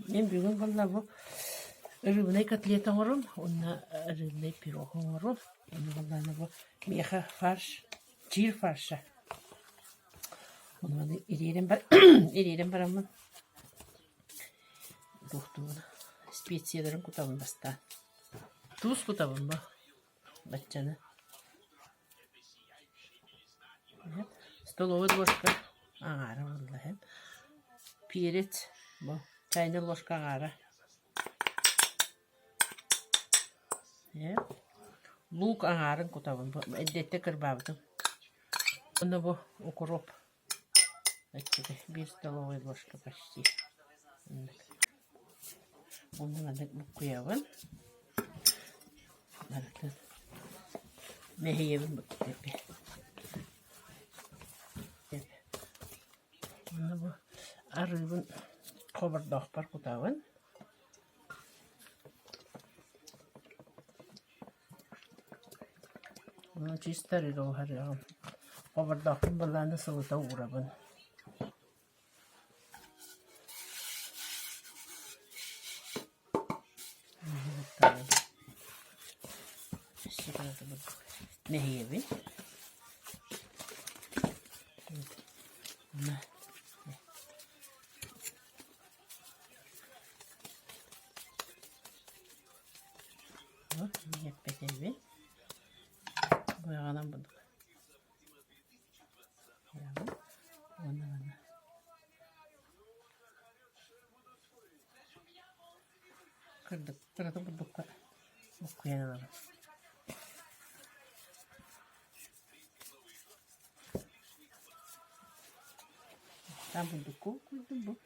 Мин бүгүн буолла бу рыбнай котлет оҥорум уонна рыбнай пирог оҥорум. Ону буоллаҕына бу миэхэ фарш, чиир фарша. Ону ириэрэн бар ириэрэн бараммын туохтуубун специяларын кутабын бастаан. Туус кутабын бу баччаны. Столовай ложка аҥаара буолла иһин. Перец бу чайнай ложка аҥаара. Лук аҥаарын кутабын бу эрдэттэ кырбаабытым. Уонна бу укроп биир столовай ложка почти. Уонна маннык буккуйабын. Барытын мэһийэбин Уонна бу арыыбын хобордоохпор кутабын. Ону чисто арыыга буһарыаҕым. Хобордоохпун былааны сылыта уурабын. Мэһийэбин. Эппэтэбин. Быаҕанан бурдук. Уонна манна Кырдык, кырата бурдукка буккуйан ылабын. Там бурдукку буккуйдум бу.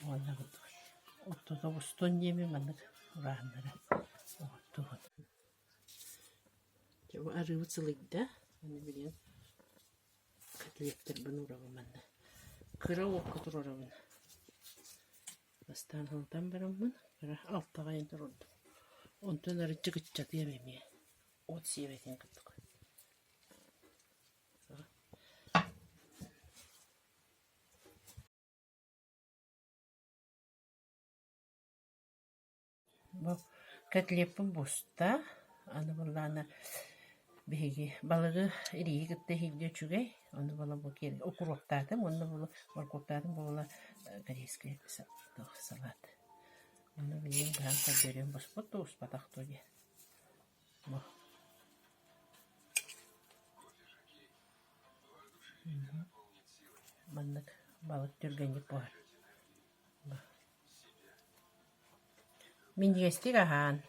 Уонна курдук оттото устун диэмин маннык урааһыннара оҥортубут. Дьэ бу арыыбыт сылыйда. Аны билигин Котлеттарбын уурабын манна. Кыра уокка туруорабын. Бастаан сылытан бараммын, кыра алтаҕа айан туруордум. Онтон арыычча кыччатыам эмиэ. От сиэбэтин курдук. Бу котлеппын буста, аны буоллаҕына биһиги балыгы ирииһи кытта иһииргэ үчүгэй, ону буола бу укуруоптаатым уонна буола моркуоптаатым буола корейскай салат. Ону билигин быһан көрдөрүөм буспут да буспатах дуо диэн. Бу. Маннык балык түргэнник буһар. Минньигэстик аһаан.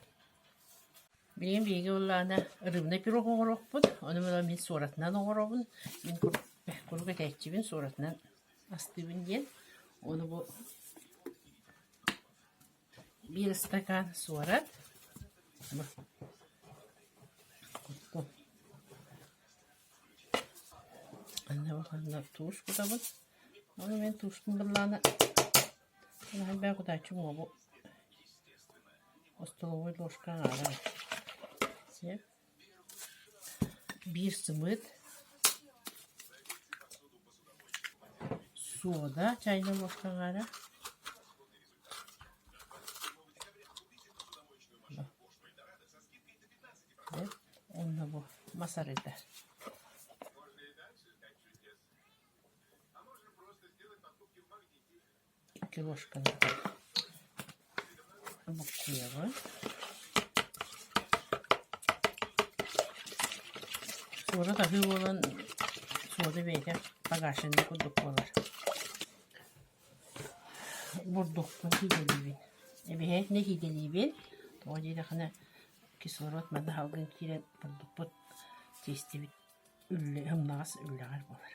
Билигин биһиги буоллаҕына рыбный пирог оҥоруохпут, ону мин мин суоратынан оҥоробун, мин куруук этээччибин суоратынан астыыбын диэн. Ону бу биир ыстакаан суорат, куттум. Анна улаханна туус кутабын. Ону мин тууспун быллаана Наһаа кутааччы уҥуоҕу остолобуой ложка аҥаара Сиэп. Биир сымыыт, суода чайная ложка аҥаара Уонна бу мас арыыта. Икки ложканы буккуйабын. Суорат аһыы буолан суода бэйэтэ погашенный курдук буолар. Бурдукпун киидэлиибин. Эбиһээтинэ киидэлиибин. Тоҕо диэтэххинэ кислород манна салгын киирэн бурдукпут тиэстибит үллэ ымнаҕас үллэҕэр буолар.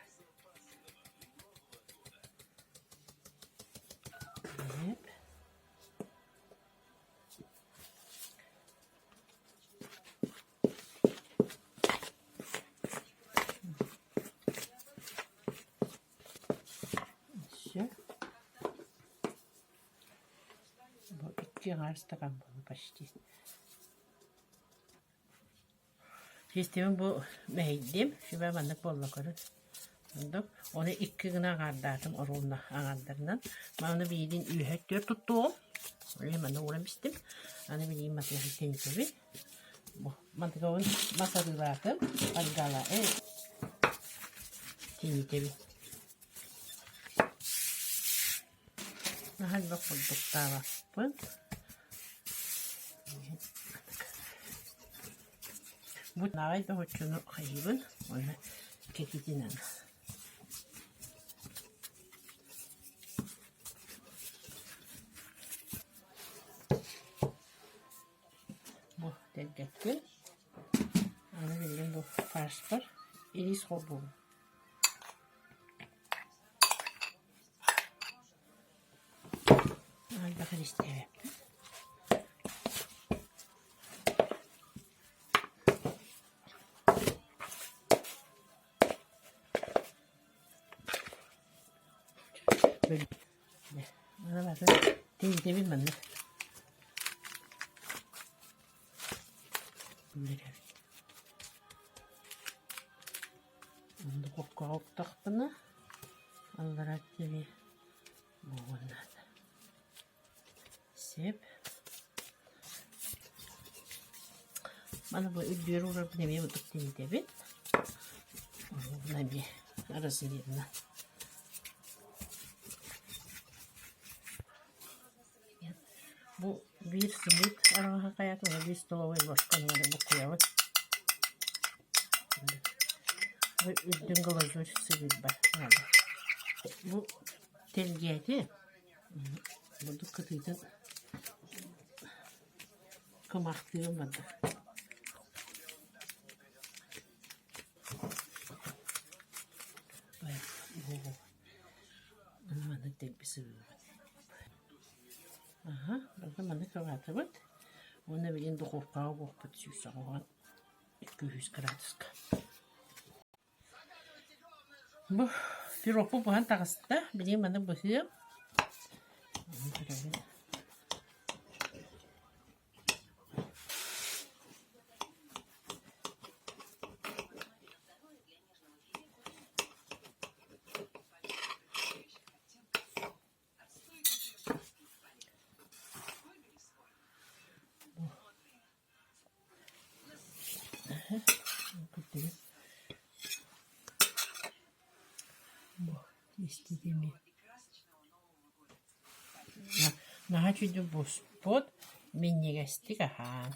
Все. Бу икки аҥаар стакан буолла почти. Системам бу мэһэйдим. Сүбэ маннык буолла көрүн. Оннук. Ону икки гына аҥаардаатым оруобуна аҥаардарынан. Маны биирин үөһэ түөрт туттуоҕум. Ол манна ууран бистим. Аны билигин матыаһы тэнийтэбин. Бу мантыкабын мас арыылаатым. Аргала тэнийтэбин. Наһаа элбэх бурдуктаабаппын. Бу аҕай доһоччуну хайыыбын уонна кэтитинэн. Бу тэлгэппин. Аны билигин бу фаршпар ириис холбуубун. Элбэх иристээбэппин. Тиийдэбин манна. Духуопкаҕа уктахпына аллараа тиби буолуон наада. Сөп. Маны бу үрдүгэр уурарбын эмиэ ытык тиийдэбин. Онно эмиэ размерно. Бу биир сымыыт араҥаһа хайаатын уонна биир столовай ложканы эрэ буккуйабын. Бу үрдүн глазурь сыгыйбат наада. Бу тэлгээти бурдук кытыытын кымаахтыыбын барда. Маннык дэлби сыбыыбын. Аһа, барыта маннык кылаатыбыт. Уонна билигин духуопкаҕа угуохпут 180 200 градуска. Бу пирогпут буһан таҕыста. Билигин маны быһыам. Көрөбүн. Наһаа үчүгэй буспут, минньигэстик аһаан.